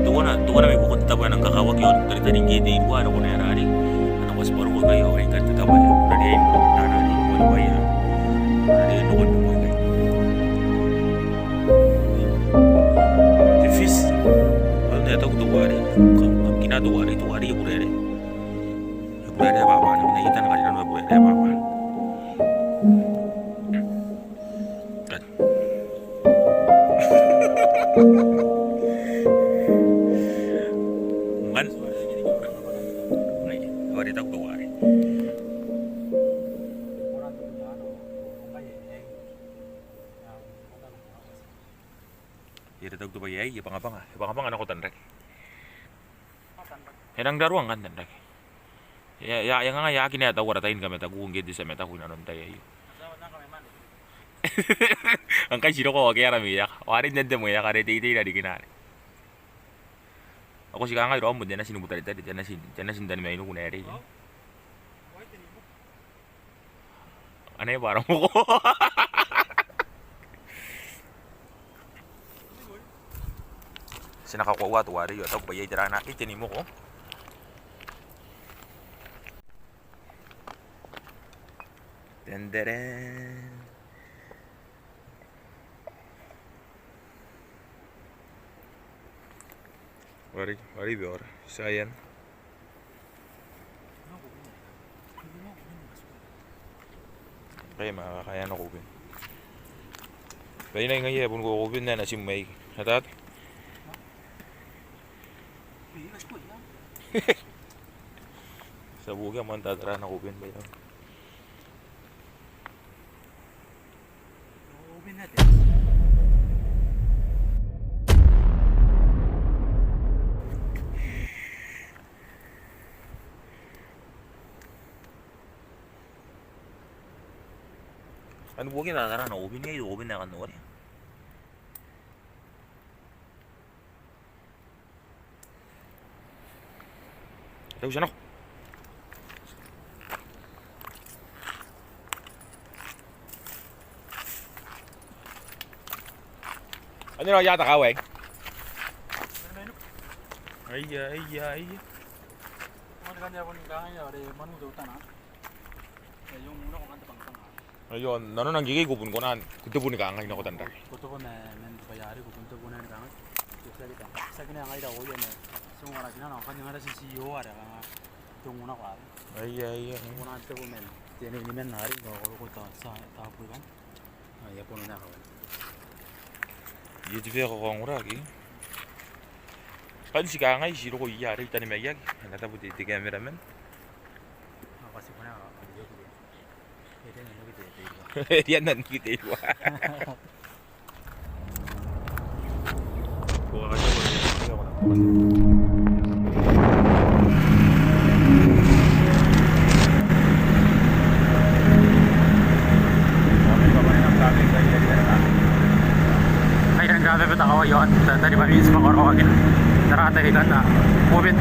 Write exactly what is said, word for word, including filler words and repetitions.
Teuana, teuana mai buakon te tabo ae nang kakawaki ao n taritari ngke te irua are ko na aera arei. Ana wati bwa roko ikai ao ngkai te tabo ae rariain nanara arei, ko na waia. Are roko ni moi ikai. Te fish. Ao n ae tau teuarei. Kam, kam kina teuarei, teuarei e burere. E burere baba, na, na ieta na karinano e burere baba. Kan. Ngan. Ngai, wari tak tu wari. Ia, te tau te bwai aei, e bangabanga, e bangabanga nako tanrake. E nang raroa ngkanne tanrake. E a, e a, e a ngangaia aki naba tauara tain kamataku, ngke ti a mataku inanon tai aio. Ngkai ti roko ao ke ara mwiaka. Ao are n te mwiaka are teitei rarikina are. Ao ko ti kangai raom bon te natin butaritari, te natin, te natin tani mai nuku n aerei. Ane bwa ara moko. Ti na kakoaua teuarei ao tao bwa iai tera ana, e teni moko. Tendereng. Wari, wari biora. Sayan. Kai ma, kai ana koben. Kai nai ngai e bon koben nana sim mai. Atat. Ti a buokia man tatara ana koben bai. Ani buokia tatara ana koben, iai koben ae kan noria. Tau ti a nako. Anne raoi a takawai. Aio, nanona ngkekei ko bon kona n, ko te bon kangai nako tandaki. Ko te bon, eh, man te bwai are ko bon te bon kangai. Tiaki, tiaki, tiaki na ngaira oia ma. Ti ongo ara kina na kangai ngara sisi io are kangai. Te ongo nako are. Aia, aia. Kona te bon man. Te ne ni man are ko ko ta sa ta buikan. Aia, kono na kawan. Io ti bia ko kongora ki. Kan ti kangai ti roko ia are i tani maiaki. Ana tabu te, te cameraman. Ako ti kona ka. E rianna ni kiteirua. Ai rang rabe beta kawai iaon, ta, tari ba mi ti ba koro wakin. Tara tari kan na. Kobet.